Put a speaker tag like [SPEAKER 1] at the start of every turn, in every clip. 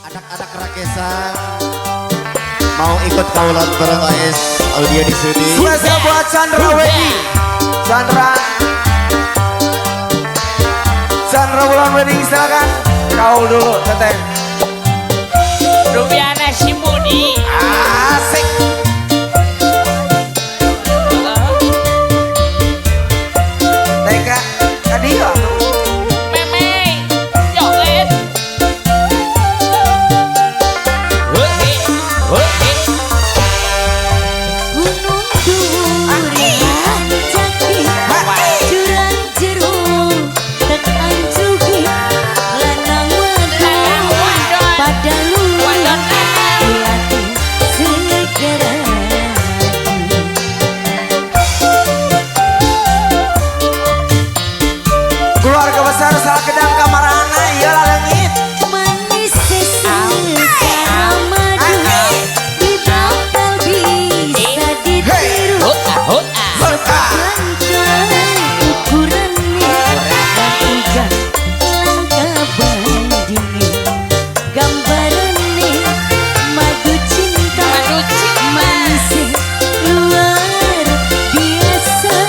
[SPEAKER 1] Anak-anak Rakesan mau ikut kaulan bareng AS Audio di sini.
[SPEAKER 2] Spesial buat Chandra Wedding. Chandra Chandra Wulan Wedding, silakan kaul dulu teteh.
[SPEAKER 3] Rubiana Simbuni.
[SPEAKER 2] Asik. TK tadi ya.
[SPEAKER 3] Meme joget.
[SPEAKER 4] Gunung Duri jaki jurang jero tek anjugi lanang wadon pada luwih latih segera.
[SPEAKER 2] Keluarga besar Salkedang Kamarana iya lalengit.
[SPEAKER 4] Manis segara madu di bakal bisa ditiru. Langkah ukurannya uga langkah bandingi gambarannya madu cinta
[SPEAKER 3] Madu cinta.
[SPEAKER 4] Manis luar biasa.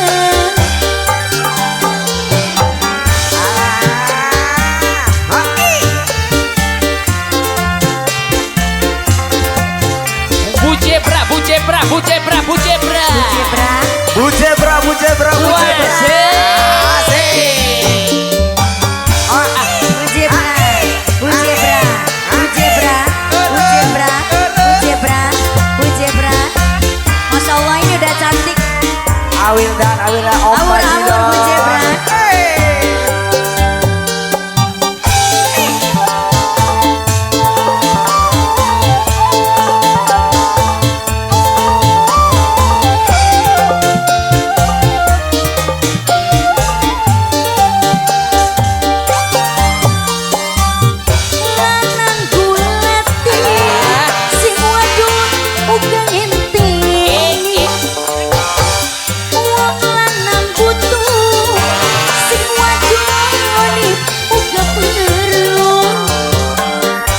[SPEAKER 3] Bu Jebra, Bu Jebra, Bu Jebra, Bu Jebra.
[SPEAKER 2] Bu Jebra, Bu Jebra, Bu Jebra. Asik.
[SPEAKER 4] Bu Jebra, Bu Jebra, Bu Jebra, Bu Jebra, Bu Jebra, Bu Jebra. Masya Allah ini udah cantik.
[SPEAKER 2] Awil dan Awil dan Om
[SPEAKER 4] Awur, awur, Bu Jebra.
[SPEAKER 2] Hey.
[SPEAKER 4] Lanang gulati, sing wadon uga ngenteni. Wong lanang butuh, sing wadon uga perlu.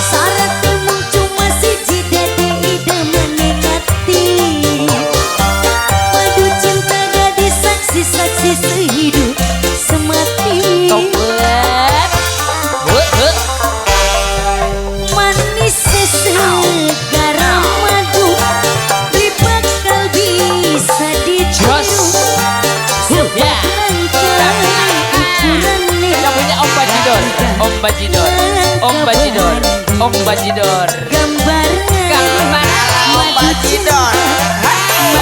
[SPEAKER 4] Syaratnya mung cuma siji dadi idamane ati. Madu cinta gadis saksi-saksi sehidup semati.
[SPEAKER 3] Tobat.
[SPEAKER 4] Manis segara madu di bakal bisa ditiru.
[SPEAKER 3] Ya.
[SPEAKER 4] Ukurannya
[SPEAKER 3] Yang punya Om Bajidor, Om Bajidor, Om Bajidor, Om Bajidor.
[SPEAKER 4] gambaran
[SPEAKER 3] Gambar
[SPEAKER 2] Om Bajidor.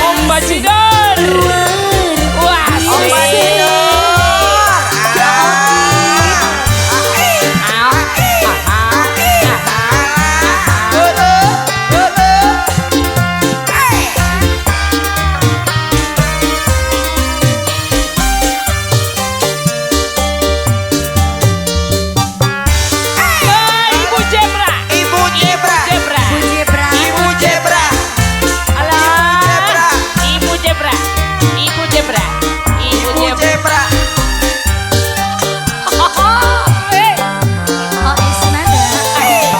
[SPEAKER 3] Om Bajidor.
[SPEAKER 4] luar
[SPEAKER 3] Wah,
[SPEAKER 2] Om
[SPEAKER 3] asik.
[SPEAKER 2] Bajidor.
[SPEAKER 3] Ibu Jebra.
[SPEAKER 2] Ibu Jebra.
[SPEAKER 3] Jebra.
[SPEAKER 4] Bu Jebra,
[SPEAKER 2] Ibu Jebra.
[SPEAKER 3] Alah.
[SPEAKER 2] Jebra.
[SPEAKER 3] Ibu Jebra. Ibu Jebra. Ibu
[SPEAKER 2] Ibu
[SPEAKER 3] Jebra.
[SPEAKER 2] Jebra.
[SPEAKER 4] oh Isnada.
[SPEAKER 3] Asik.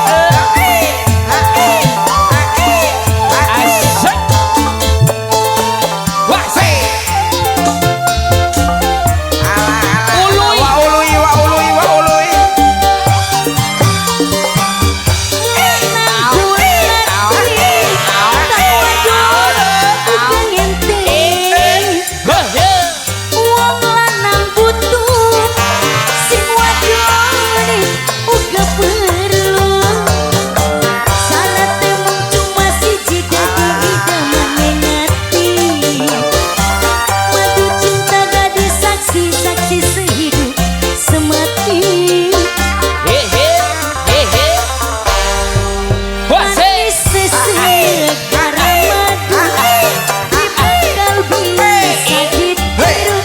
[SPEAKER 3] Wah, Ului.
[SPEAKER 2] Wa ului, wa ului, wa ului.
[SPEAKER 4] Lanang gulati, tak wadon uga ngenteni. Wong lanang butuh, sing wadon uga perlu. Syaratnya mung cuma siji dadi idamane ngati. Madu cinta gadis saksi-saksi sehidup semati.
[SPEAKER 3] Hehe. Hehe. Wah,
[SPEAKER 4] Manis segara madu di bakal bisa ditiru.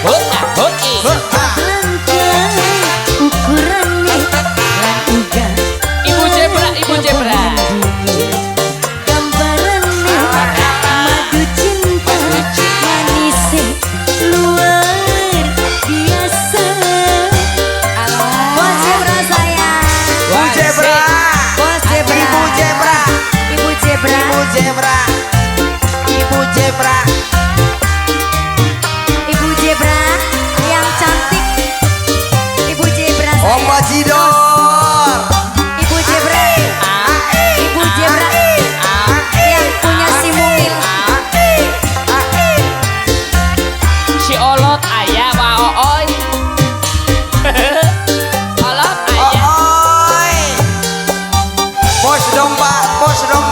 [SPEAKER 4] Langkah ukurannya lan uga
[SPEAKER 3] Ibu Jebra, Ibu Jebra.
[SPEAKER 4] gambarannya madu cinta manis luar biasa. Bos Jebra sayang,
[SPEAKER 2] Bu Jebra.
[SPEAKER 4] Bos Jebra.
[SPEAKER 2] Ibu Pos dong Pak, pos dong.